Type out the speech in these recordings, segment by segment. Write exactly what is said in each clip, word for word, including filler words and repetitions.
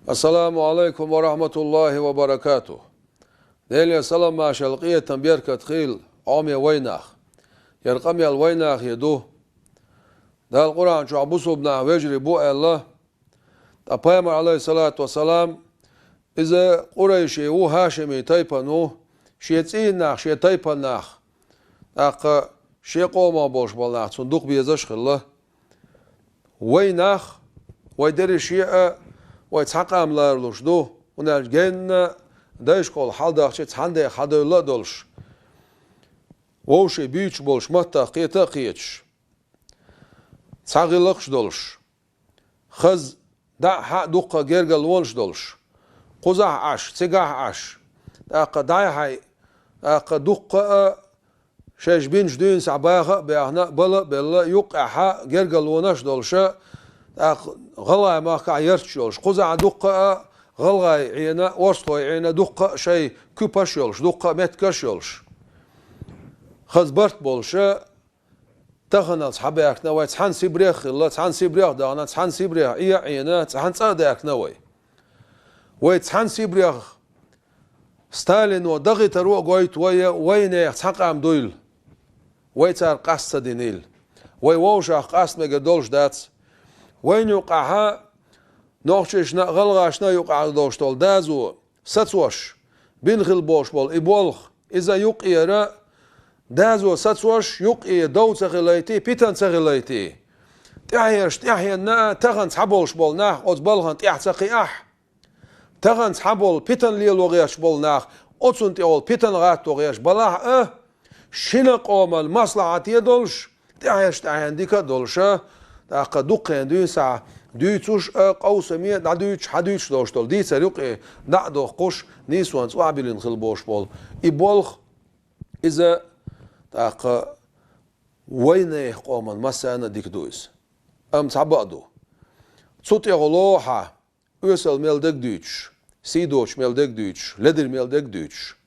Ассаламу Ӏалайкум ва рахьматуллахӀи ва баракатухӀ. Делера салам-маршал, къинхетам, беркат хуьлда Ӏомаде вайнах. ХӀара къамел вайнахе ду. Дала Къуръан чохь бусулба нах вежарий бу аьлла, ткъа Пайхамар, Ӏалайхиссалату вассалам, иза къурайши ву, хьашими тайпана ву, шен цӀийнах, шен тайпанах, тӀаккха шен къомах болуш болу нах цунна дукха безаш а хилла. Вай нах, вай дерриге а, вай цхьа къам ларалуш ду, хӀунда аьлча генна дайшкахула хьаладахча цхьана дех хьадевлла а долуш, вовшийн буьйцуш болуш, маттах кхета а кхеташ, цхьа гӀиллакхаш долуш, хаза дӀа а, хьа а дуккха а гергарлонаш долуш, кхузахь а Ӏаш, цигахь а Ӏаш, тӀаккха дӀай-хьай, тӀаккха дуккха а шайша бинчу дуьйна схьа баха а баьхна, бала а белла, юккъехь гергарлонаш а долуша, тӀаккха гӀалгӀай махкахь ярташ йолуш, кхузахь дуккха а гӀалгӀай Ӏена, орстхой Ӏена дуккха а шайн куьпаш а йолуш, дуккха а меттигаш а йолуш, хаза барт болуша, таханалц хьабаьхкина вай, цхьана Сибрех а хилла, цхьана Сибрех а дахана, цхьана Сибрех Ӏе а Ӏена, цхьана цӀа а даьхкина вай. Вай цхьана Сибрех Сталино дахийтаро а гойту вай, вайнех цхьа къам дуйла. Вай царах къаста ца динийла. Вай вовшах къаста мегар долуш дац. Вайна юккъехь нохчашна а, гӀалгӀашна а юкъахь долуш долу доза сацош бина хила болуш болу и болх, иза юккъера доза сацош, юккъе дов ца хилийта, питана ца хилийта. ТӀаьхьенаш тӀаьхьенна а, тахана цхьаболуш болу нах оцу балхана тӀаьхьа ца кхиахь, тахана цхьаболу питана лело гӀерташ болу нах оцунна тӀехула питана гӀатто гӀерташ балахь а, шина къоман маслахьате долуш, тӀаьхьенаш тӀаьхьенна дика а долуша, тӀаккха дуккхенна дуьйна схьа дуьйцуш а, къовсаме дӀадуьйцуш, хьадуьйцуш долуш долу дийцар юккъе дӀа а доккхуш, нийсонца охьабиллина хила болуш болу и болх, иза, тӀаккха вайнех къоман массарна а дика ду иза. Амма цхьа бакъ ду. Цу тӀехула хьан осал мел дерг дуьйцуш, сий доцуш мел дерг дуьйцуш, ледара мел дерг дуьйцуш,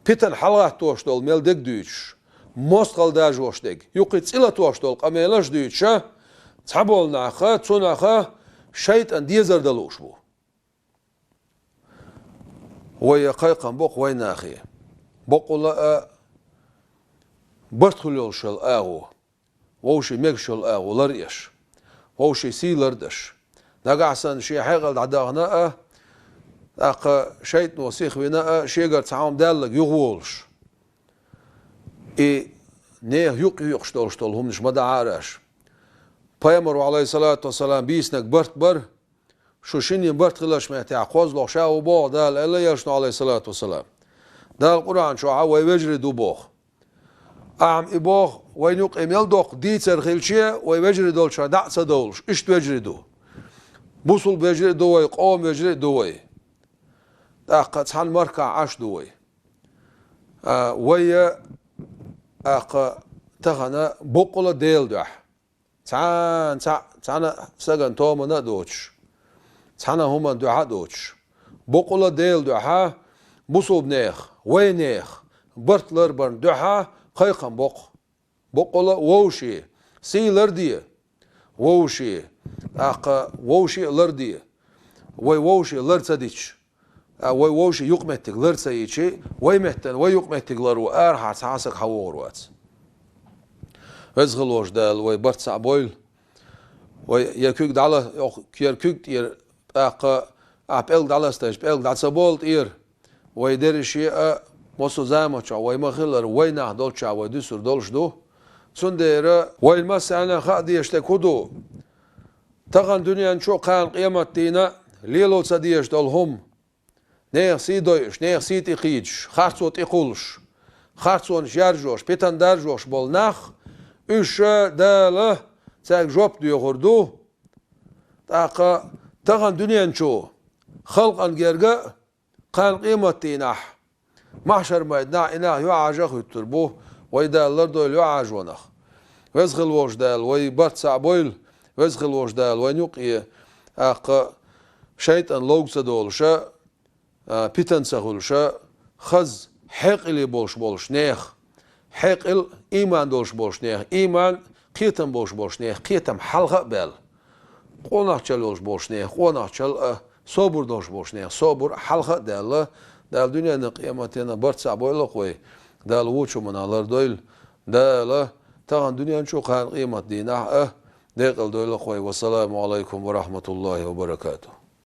питана хьалагӀаттош долу мел дерг дуьйцуш, мостагӀалла даржош дерг, юккъе цӀе латош долу къамелаш дуьйцуша, цхьаболу наха, цунаха шайтӀан дезар дан лууш бу. Вай кхайкхам боккху вайнахе. Боккъала а барт хуьлуш йолу агӀо. Вовшийн мегаш йолу агӀо лар еш, вовшийн сий лардеш. Нагахь санна шен хьекъал дӀадахана а, тӀаккха шайтӀано сихвина а, шегара цхьа хӀума даьлларг юхаволуш, и нехан юкъ юкъуш долуш долу хӀуманаш ма дахьара аша. Пайхамаро, Ӏалайхиссалату вассалам, бийцинарг барт бара, шу шинна барт хиларш меттехь кхозлагӀа ша ву боху Дала аьлла, элчано, Ӏалайхиссалату вассалам. Дала Къуръан чохь а вай вежарий ду боху. Ахьа и боху, вайна юккъе мел доккха дийцар хилча, вай вежарий долчохь дӀа а ца довлуш, иштта вежарий ду. Бусулба вежарий а ду вай, къоман вежарий а ду вай. ТӀаккха цхьана маркахь Ӏаш ду вай. А, вай, тӀаккха тахана боккъала Делан дуьхьа. Цхьана, цхьа-, цхьана стагана томана а доцуш, цхьана хӀуманна дуьхьа а доцуш. Боккъала Делан дуьхьа, бусулбанех, вайнех, барт ларбарна дуьхьа кхайкхам боккху. Боккъала вовше, сий ларде, вовше, тӀаккха вовше а ларде, вай вовше лар ца дича. А вай вовшийн юкъаметтиг лар ца йичи, вай меттан вай юкъаметтиг лар ву, арахьа цхьа а саг хьан вогӀур вац. Веза хилла волчу Дала вай барт схьа а бойла. Вай я куьг дӀала-, я куьг тӀера, тӀаккха ахьа пӀелг дӀаластайча, пӀелг дӀа ца болу тӀера. Вай дерриге а, массо а заманчохь вай ма-хиллара, вайнах долчохь вай дуьсур долуш ду. Цундела вайна массарна хаа дезаш дерг хӀун ду? Тахана дуьнен чу, кхана къематдийна лело ца дезаш долу хӀума. Нехан сий дойуш, нехан сий тӀекхийдаш, харцо тӀекхуллуш, харцонаш яржош, питана даржош болу нах, уьш Дала цаьрга жоп доьхур ду. ТӀаккха тахана дуьнен чу халкъана герга а, кхана къематдийнахь, махьшар-майданахь и нах юьхьӀаьржа а хӀуьттур бу, вай Дала лардойла юьхьӀаьржонах. Веза хилла волчу Дала вай барт схьа а бойла, Веза хилла волчу Дала вайна юккъе, тӀаккха шайтӀан ловга ца долуша, а, питана ца хуьлуша, хаза хьекъале болуш болуш нех, хьекъал, ийман долуш болуш нех, ийман, кхетам болуш болуш нех, кхетам хьалха а баьлла, къонахчалла йолуш болуш нех, къонахчалла а, Собар долуш болчу нехан собар хьалха а даьлла, Дала дуьненна къематана барт цхьаъ бойла-кх вай, Дала вочу хӀуманах лардойла, Дала тахан дуьнен чу, кхана къемат дийнахь а декъала дойла-кх вай. Вассаламу алайкум ва рахматуллахи ва баракатух.